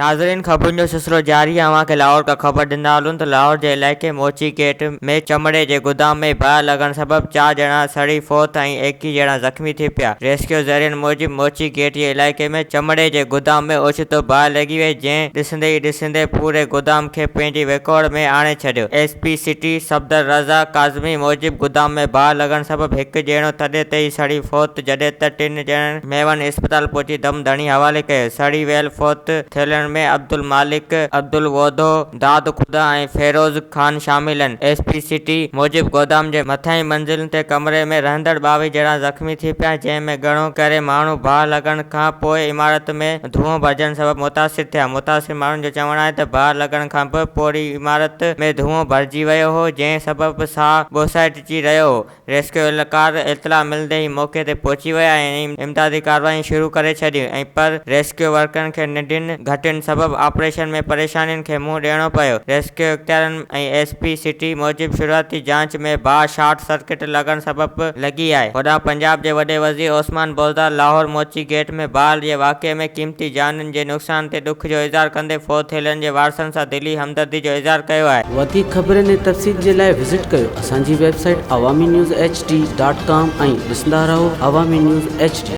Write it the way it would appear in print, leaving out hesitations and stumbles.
ناظرين خبرن جو سلسلو جاري آهي اوهان کي لاهور کان خبر ڏيندا هلون ته لاهور جي علائقي موچي گيٽ ۾ چمڙي جي گدام ۾ باهه لڳڻ سبب چار ڄڻا سڙي فوت ۽ 21 ڄڻا زخمي ٿي پيا. ريسڪيو ذريعن موجب موچي گيٽ جي علائقي ۾ چمڙي جي گدام ۾ اوچتو باهه لڳي وئي جنهن ڏسندي ئي ڏسندي پوري گدام کي پنهنجي وڪوڙ ۾ آڻي ڇڏيو. S P city Safdar Raza Kazmi موجب گدام ۾ باهه لڳڻ سبب هڪ ڄڻو ٿڏي تي ئي سڙي فوت جڏهن ته ٽن ڄڻن ميون اسپتال پهچي دم ڌڻي حوالي ڪيو. سڙي ويل فوت ٿيلن ۾ عبدالمالڪ، عبدالوڌو، داد خدا ۽ فيروز خان شامل آهن. ايس پي سٽي موجب گودام جي مٿاهين منزلن تي ڪمري ۾ رهندڙ 22 ڄڻا زخمي ٿي پيا، جنهن ۾ گهڻو ڪري ماڻهو باهه لڳڻ کان پوء عمارت ۾ دونهون ڀرجڻ سبب متاثر ٿيا. متاثر ماڻهن جو چوڻ آهي ته باهه لڳڻ کانپوء پوري عمارت ۾ دونهون ڀرجي ويو هو، جنهن سبب ساهه ٻوسائٽجي رهيو هو. ريسڪيو اهلڪار اطلاع ملندي ئي موقعي تي پهچي ويا ۽ امدادي ڪارروايون شروع ڪري ڇڏيون ۽ پر ريسڪيو ورڪرن کي ننڍين گهٽين سبب آپريشن ۾ پريشانين کي منهن ڏيڻو پيو. ريسڪيو اختيارين ۽ ايس پي سٽي موجب شروعاتي جاچ ۾ باهه شارٽ سرڪٽ لڳڻ سبب لڳي آهي. هوڏانهن پنجاب جي وڏي وزير عثمان بوزدار لاهور موچي گيٽ ۾ باهه جي واقعي ۾ قيمتي جانين جي نقصان تي ڏک جو اظهار ڪندي فوت ٿيلن جي وارثن سان دلي همدردي جو اظهار ڪيو آهي. وڌيڪ خبرن ۽ تفصيل جي لاء وزٽ ڪيو اسان جي website Awami news H D dot com ۽ ڏسندا رهو عوامي نيوز ايڇ ڊي.